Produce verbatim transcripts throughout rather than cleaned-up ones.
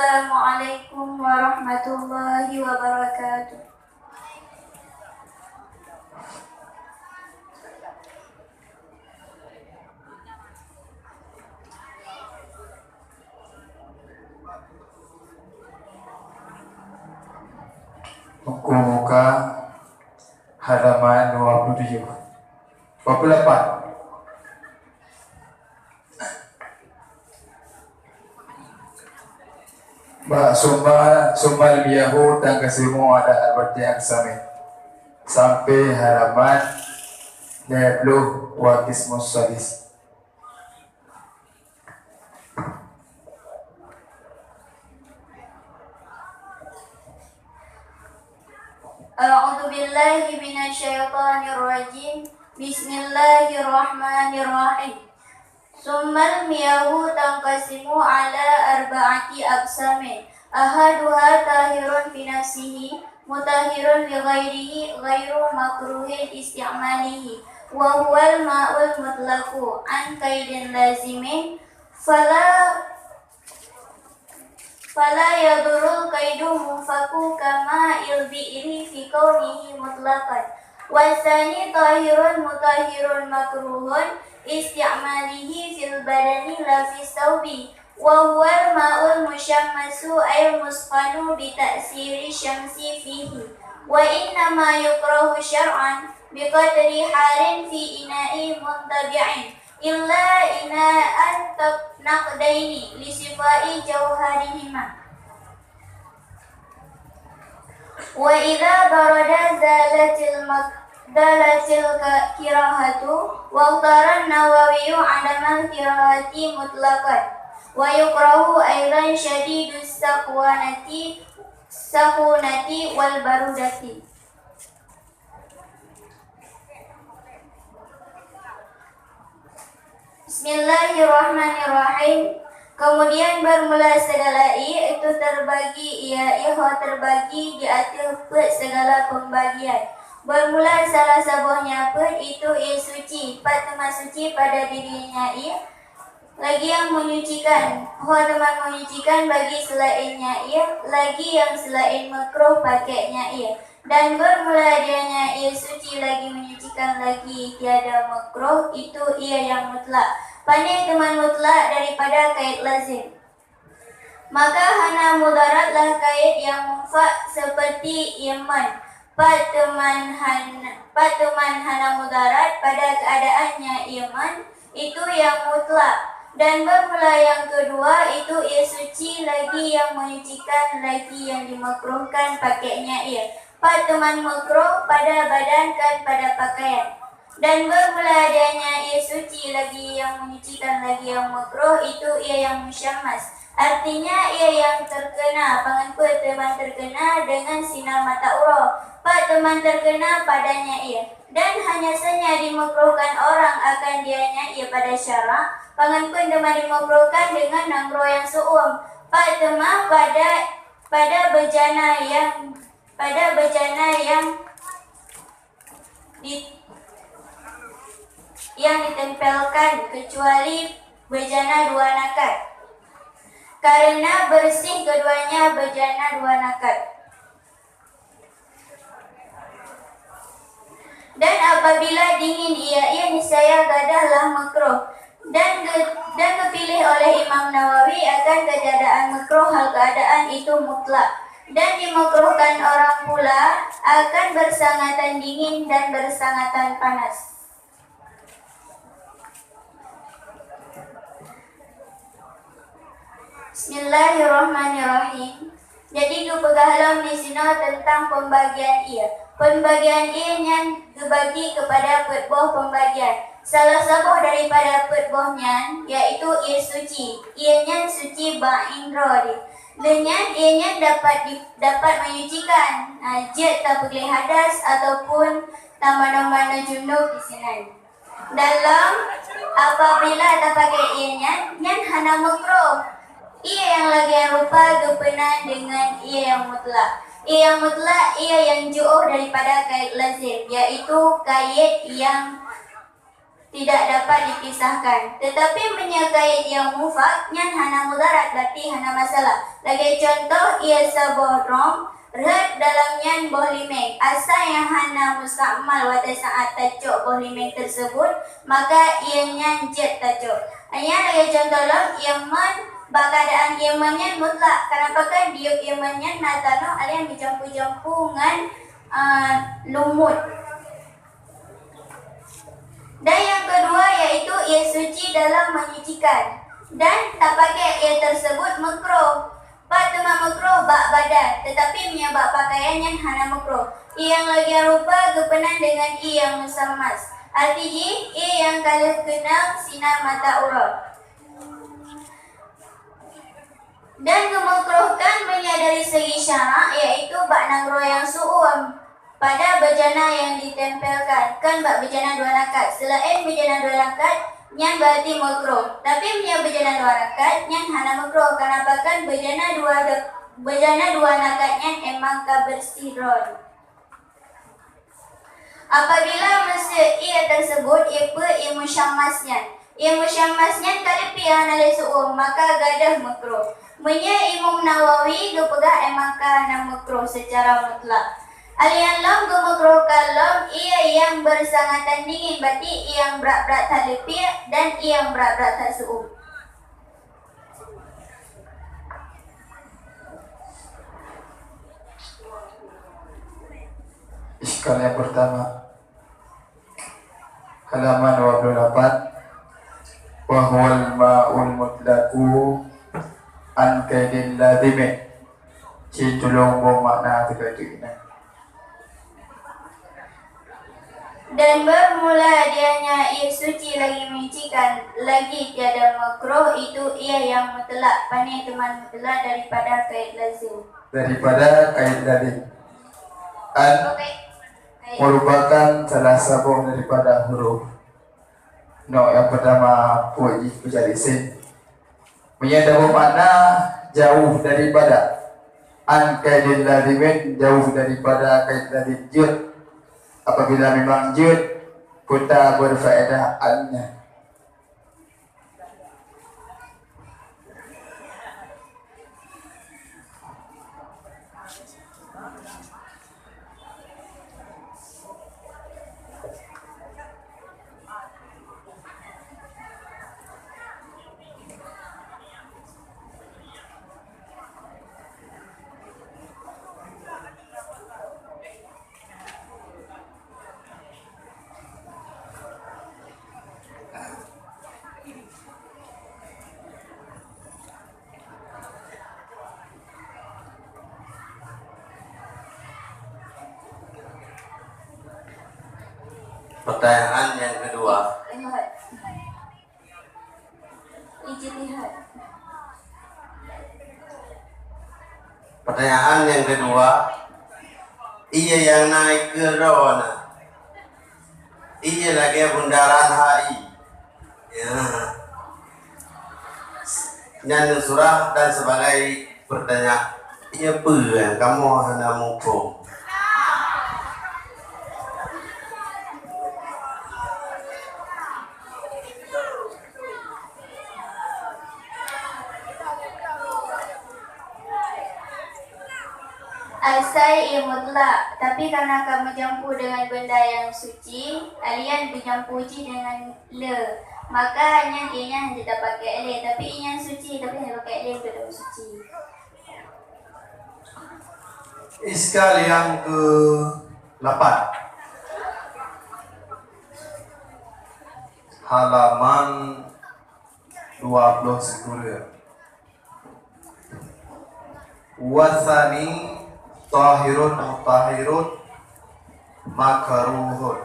Assalamualaikum warahmatullahi wabarakatuh. Buku muka halaman dua puluh tujuh. Dua puluh lapan. Ba summa, summal miyahu tanqasimu ala arba'ati aqsamin. Sampai halaman lima puluh wa qismus sadis. A'udzu billahi minasy syaithanir rajim. Bismillahirrahmanirrahim. Summal miyahu tanqasimu ala arba'ati aqsamin. Ahaduha tahirun fi nafsihi, mutahhirun li ghairihi, ghairu makruhin isti'malihi, wa huwal ma'ul mutlaqu an qaidin lazimin, fala, fala yadurrul qaidu munfaku kama il bi'ri fi kaunihi mutlaqan. Wasani tahirun mutahhirun makruhun isti'malihi fil badani la fis saubi. Wa huwal ma'ul musyammasu ay muskhanu bi ta'siri syamsi fihi. Wa innama yukrahu syar'an bi qadri harin fi ina'i muntabi'in, illa ina'an naqdaini li sifai jauharihima. Wa idza barada zalatil mak-, zalatil ka-, kirahatu, wa ikhtara Nawawi adamal kirahati mutlaqan. Wa yukrahu aidan syadidus sakhwanati, sakhunati wal barudati. Bismillahirrahmanirrahim. Keumudian beurmula sigala ié, itu teurbagi, ié, ié ho teurbagi di ateueh peuet sigala peumbagian. Beurmula salah saboh nyan peuet, itu ié suci, pat teuma suci pada dirinya ié, lagi nyang menyucikan, ho teuma menyucikan bagi seulaén nya ié, lagi nyang seulaén meukroh pakèknya ié. Dan beurmula dianya ié suci lagi menyucikan lagi tiada meukroh, itu ié nyang mutlak. Pané teuma mutlak daripada kait lazim. Maka hana mudarat lah kait nyang munfak seperti ié man. Pat teuma han-, pat teuma hana mudarat pada keadaannya ié man, itu nyang mutlak. Dan beurmula nyang keudua, itu ié suci lagi nyang menyucikan lagi nyang dimeukrohkan pakèknya ié. Pat teuma meukroh pada badan kan pada pakaian. Dan beurmula dianya ié suci lagi nyang menyucikan lagi nyang meukroh, itu ié nyang musyammas. Artinya, ié nyang teukeuna, pangan peuet teuma teukeuna deungon sinar mata uroe. Pat teuma teukeuna padanya ié. Dan hanya saja dimeukrohkan orang akan dianya ié pada syara, pangan peuet teuma dimeukrohkan deungon nanggroe nyang seuuem. Pat teuma pada, pada beujana nyang, pada beujana nyang di-, nyang ditempelkan, kecuali beujana dua nakat. Karena bersih keduanya beujana dua nakat. Dan apabila dingin ié, ié niscaya gadahlah meukroh. Dan ge-, dan geupiléh oleh Imam Nawawi akan keadaan meukroh hal keadaan itu mutlak. Dan dimeukrohkan orang pula akan bersangatan dingin dan bersangatan panas. Bismillahirrahmanirrahim. Jadi, geupeugah lom disinoe teuntang peumbagian ié. Peumbagian ié nyan geubagi keupada peuet boh peumbagian. Salah saboh daripada peuet boh nyan, yaitu ié suci. Ié nyan suci bak indroe jih. Lheueh nyan, ié nyan dapat di-, dapat menyucikan, na jeuet tapeugleh hadas ataupun tamanoe-manoe junub disinan. Dan lom, apabila tapakèk ié nyan, nyan hana meukroh. Ié nyang lagèe rupa geupeunan deungon ié nyang mutlak. Ié nyang mutlak, ié nyang jiôh daripada kait lazim, yaitu kait nyang tidak dapat dipisahkan. Tetapi meunyoe kayèe nyang mufak, nyan hana mudarat, berarti hana masalah. Lagèe cuntoh, ie saboh drom, rhët dalam nyan boh limeng. Asai nyang hana mustakmal watèe saat tacok boh limeng tersebut, maka ie nyan jeuet tacok. Nyan lagèe cuntoh lom, ie meu'en bak keuadaan ie meu'en nyan mutlak. Kenapa kan diueb ie meu'en nyan na tanoh alian meujampu-jampu ngon, eh, lumut. Dan yang kedua yaitu ie suci dalam menyucikan. Dan tapakèe ie tersebut makruh. Pat teuma makruh bak badan, tetapi meunyoe bak pakaian nyan hana makruh. Ie nyang lagèe rupa geupeunan deungon ie nyang musammas. Arti jih, ie nyang ka lheueh keunong sinan mata uroe. Dan geumeukruhkan meunyoe dari segi syarak, yaitu bak nanggroe nyang su'uem, pada beujana nyang ditempelkan, kon bak beujana dua rakaat. Seulaén beujana dua rakaat, nyan berarti meukruh. Tapi meunyoe beujana dua rakaat, nyan hana meukruh, kareuna pakon beujana dua, beujana dua rakaat nyan emang ka beureuséh droe. Apabila meuseuk ie tersebut, ie peue, ie musyammas nyan. Ie musyammas nyan ka leupie hana lé su'uem, maka gadôh meukruh. Meunyoe Imam Nawawi geupeugah emang ka hana meukruh seucara mutlak. Alian lom geumeukruhkan lom ie nyang beusangatan dingin, berarti ie nyang brat-brat that leupie dan ie nyang brat-brat that su'uem. Iskal yang pertama, halaman dua puluh delapan, "Wa huwal ma'ul mutlaqu an qaidin lazimin." Ci tulông boh makna teuka itu ingat. Dan bermula dianya ie suci lagi menyucikan, lagi tiada makruh, itu ie nyang mutlak, pane teuma mutlak daripada kait lazim. Daripada kait lazim. An merupakan salah saboh daripada huruf. Nyoe nyang pertama, peue jih peucari sin. Meunyoe dalam makna jauh daripada, an qaidin lazimin, jauh daripada kait lazim jeuet. Apabila memang jeuet, peue ta berfaedah an nyan. Pertanyaan yang kedua. Ijtihad. Pertanyaan yang kedua, ie nyang na ikeue droe na. Ie lagèe bundaran hai. Ya. Nyan surah dan sebagai pertanyaan. Ie peue nyang kamoe hana muphom? Asai ie mutlak, tapi karena ka meujampu dengan benda yang suci, alian beujampu jih dengan le, maka nyan ie nyan hana tapakèk lé, tapi ie nyan suci, tapi hana tapakèk lé untuk daun suci. Iskal yang ke lapan. Halaman dua puluh sikureueng. Wasani tahirun mutahirun makruhun.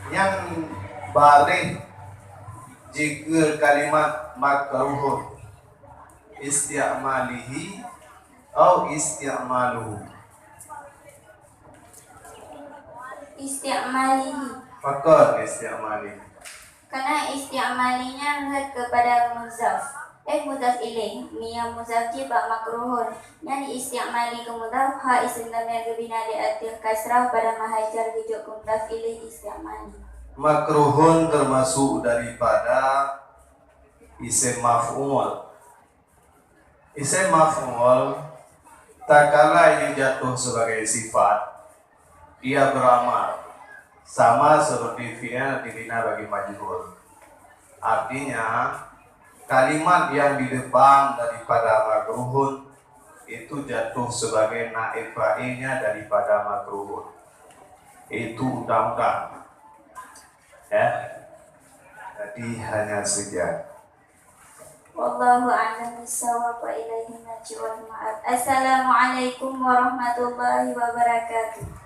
Nyang bareh jikeue kalimat makruhun. Isti'malihi au isti'maluhu. Isti'malihi. Pakon isti'malihi? Karena isti'mali nyan rhët keupada mudhaf. Eh, mudhaf ilaih. Meunyoe mudhaf jih bak makruhun. Nyan isti'mali keu mudhaf, ha ism dhamir geubina di ateueh kasrah pada mahai jar geujok keu mudhaf ilaih isti'mali. Makruhun termasuk daripada isim maf'ul. Isim maf'ul, tatkala ia jatuh sebagai sifat, ia beramal sama seperti fi'il dibina bagi majhul. Artinya, kalimat yang di depan daripada makruhun itu jatuh sebagai naib fa'ilnya daripada makruhun. Itu undang-undang. Ya. Jadi hanya sekian. Wallahu a'lam bishawab wa ilaihi marji'ul ma'ab. Assalamualaikum warahmatullahi wabarakatuh.